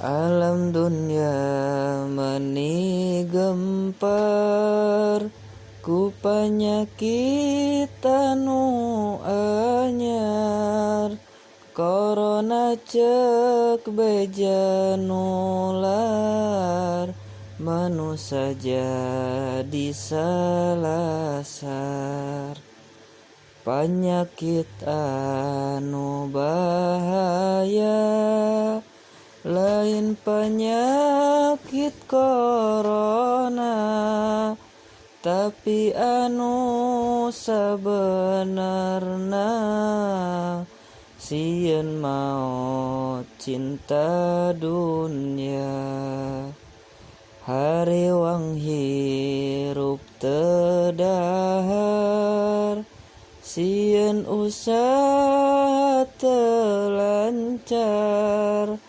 Alam dunya meni gempar ku panyakit anu anyar. Corona cek beja nular, manusa jadi salasar. Panyakit anu bahaya lain panyakit corona, tapi anu sabenarna sieun maot cinta dunya. Hariwang hirup teu dahar, sieun usaha teu lancar.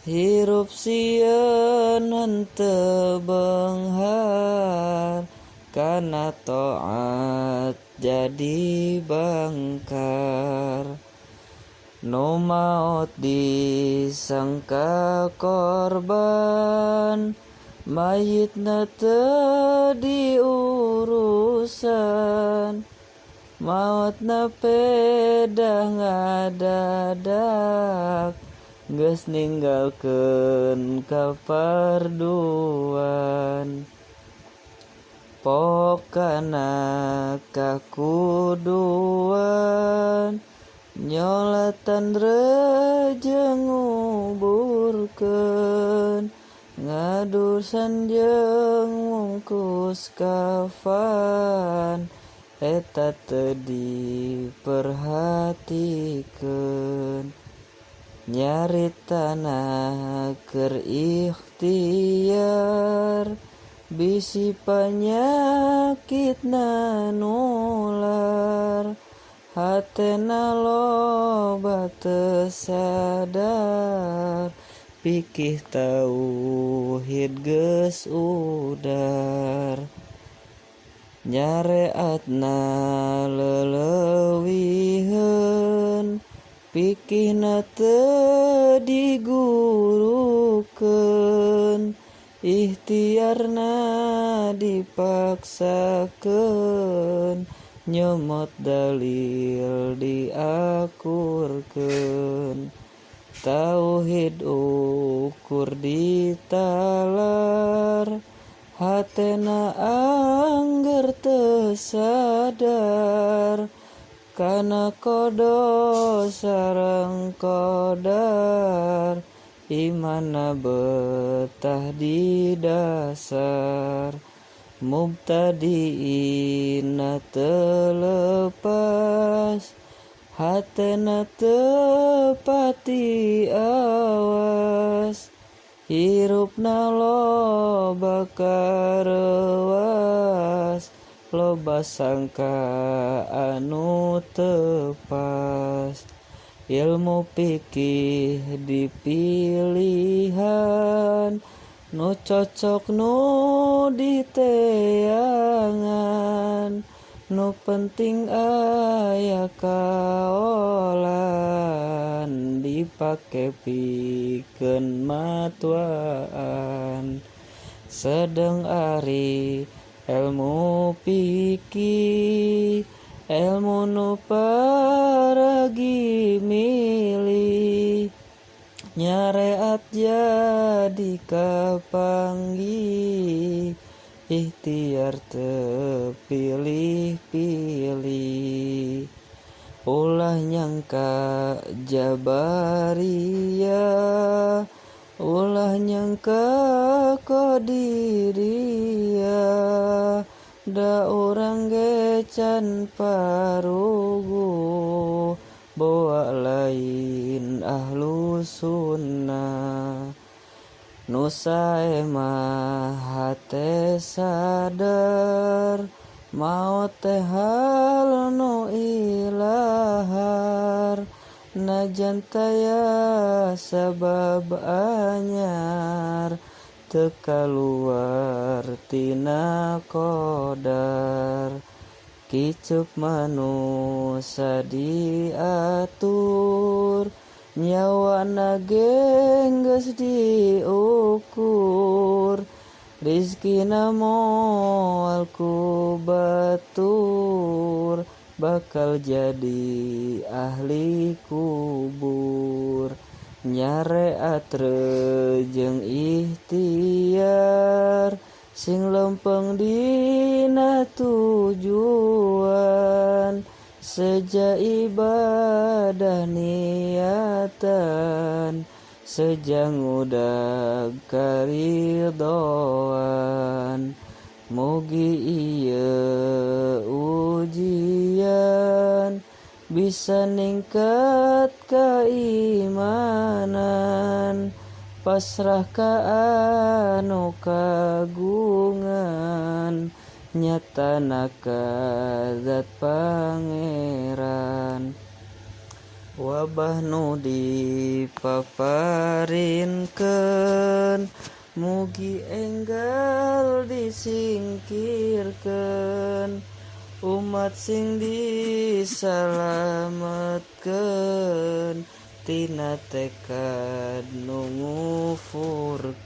Hirup sieun henteu beunghar, kana taat jadi bangkar. Nu maot disangka korban, mayitna teu diurusan. Maotna pedah ngadadak, geus ninggalkeun kaparduan. Pokana kakuduan, nyolatan reje nguburkeun, ngadusan jeung mungkus kafan, eta teu diperhatikeun. Nyaritana keur ikhtiar, bisi panyakitna nular. Hatena loba teu sadar, pikih tauhid geus udar. Nyareatna leleuwiheun, pikihna teu digurukeun. Ikhtiarna dipaksakeun, nyomot dalil diakurkeun. Tauhid ukur ditalar, hatena angger teu sadar. Kana qada sareng qadar, imanna betah di dasar. Mubtadiina teu lepas, hatena teu pati awas. Hirupna loba kareuwas, loba sangka anu teu pas. Ilmu pikih dipilihan, nu cocok nu diteangan. Nu penting aya kaolan, dipake pikeun matuaan. Sedeng ari elmu pikih, elmu nu paragi milih. Nyareat jadi kapanggih, ikhtiar teu pilih-pilih. Ulah nyangka Jabariyah, ulah nyangka Qadiriyah. Da urang ge can paruguh, boa lain ahlu sunnah. Nu sae mah hate sadar, maot teh hal nu ilahi. Sanajan taya sabab anyar, teu kaluar tina qodar. Kiceup manusa diatur, nyawana ge geus diukur. Rizkina moal ku batur, bakal jadi ahli kubur. Nyareat jeung ikhtiar, sing lempeng dina tujuan. Seja ibadah niatan, seja ngudag karidoan. Mugi ieu ujian bisa ningkat keimanan. Pasrah ka anu kagungan, nyatana ka zat Pangeran. Wabah nu dipaparinkeun, mugi enggal disingkirkeun. Umat sing disalametkeun tina tekad nu ngufurkeun.